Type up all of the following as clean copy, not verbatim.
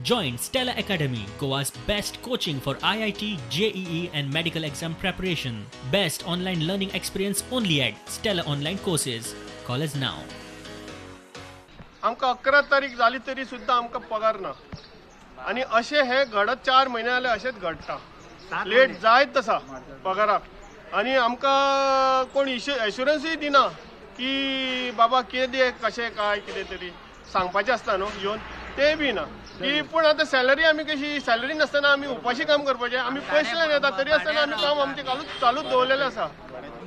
Join Stella Academy, Goa's best coaching for IIT, JEE, and medical exam preparation. Best online learning experience only at Stella Online Courses. Call us now. आमकां 11 तारीख जाली तरी सुद्दां आमकां पगार ना. आनी अशें हें घडत 4 म्हयने जाले, अशेंच घडटा. लेट जायत आसा पगाराक आनी आमकां कोण एश्युरन्सूय दिना की बाबा कितें, कशें, काय कितें तरी सांगपाचें आसता न्हू येवन, तें बी ना की. पूण आतां सॅलरी आमी कशी, सॅलरी नासतना आमी उपाशी काम करपाचें? आमी पयशे येता तरी आसतना आमी काम आमचें चालूच दवरलेलें आसा.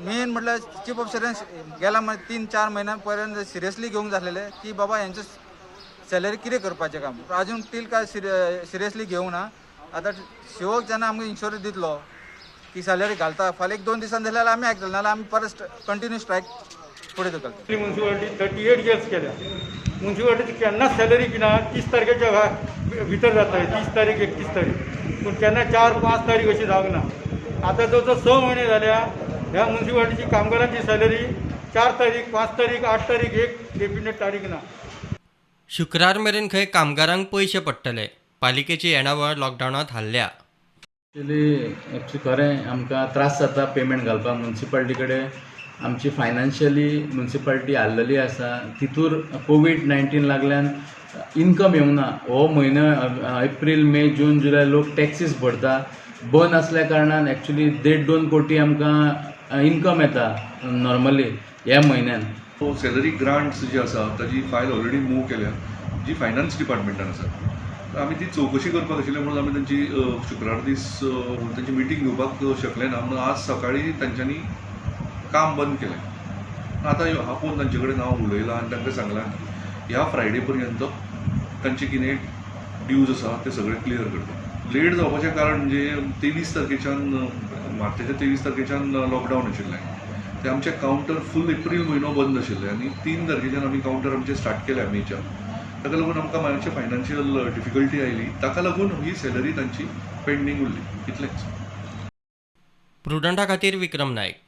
मेन म्हटल्यार चीफ ऑफिसरान गेल्या 3-4 म्हयन्या पर्यंत सिरियसली घेवंक जालेले की बाबा हेंचे सॅलरी कितें करपाचें काम. अजून टील काय सिरियसली घेवंक ना. आतां शिवक जेन्ना आमकां इन्शुरन्स दितलो की सॅलरी घालता फाल्यां एक दोन दिसान जाल्यार आमी आयकतले, नाल्यार आमी परत कंटिन्यू स्ट्रायक फुडें धुकलतले. म्युन्सिपालिटी 38 इयर्स केल्या. म्युन्सिपालिटीची केन्नाच सॅलरी ना 30 तारखेच्या भितर जाता, 30 तारीख, 31 तारीख, पूण केन्ना 4-5 तारीख अशी जावंक ना. आतां जवळ जवळ 6 म्हयने जाल्या, ह्या म्युन्सिपालिटीची कामगारांची सॅलरी 4 तारीख, 5 तारीख, 8 तारीख, एक डेफिनेट तारीख ना. शुक्रार मेरेन खंय कामगारांक पयशे पडटले. पालिकेची येणावळ लॉकडावनांत हाल्ल्या. एक्चुली एक्चुली खरें आमकां त्रास जाता पेमेंट घालपाक म्युन्सिपालिटी कडेन. आमची फायनान्शियली म्युन्सिपालिटी हाल्लेली आसा. तितूर कोवीड 19 लागल्यान इनकम येवंक ना. हो म्हयनो एप्रील, मे, जून, जुलय लोक टॅक्सीस भरता. बंद आसल्या कारणान एक्चुली देड दोन कोटी आमकां इनकम येता नॉर्मली ह्या म्हयन्यान. सॅलरी ग्रांट्स जी आसा ताजी फायल ऑलरेडी मूव केल्या, जी फायनान्स डिपार्टमेंटान आसा. तर आमी ती चवकशी करपाक आशिल्ले म्हणून आमी तांची शुक्रार दीस तांची मिटींग घेवपाक शकले ना, म्हणून आज सकाळी तांच्यांनी काम बंद केलें. आतां आपोवन तांचे कडेन हांव उलयलां आनी तांकां सांगलां की ह्या फ्रायडे पर्यंत तांचे कितें ड्यूज आसा ते सगळे क्लियर करता. लेट जावपाचें कारण म्हणजे 23 तारखेच्यान, मार्चाच्या 23 तारखेच्यान लॉकडावन आशिल्लें. ते आमचे कावंटर फूल एप्रील म्हयनो बंद आशिल्ले आनी 3 तारखेच्यान आमी कावंटर आमचे स्टार्ट केले मेच्या. ताका लागून आमकां मातशें फायनान्शियल डिफिकल्टी आयली. ताका लागून ही सॅलरी तांची पेंडींग उरली, इतलेंच. प्रुडंटा खातीर विक्रम नायक.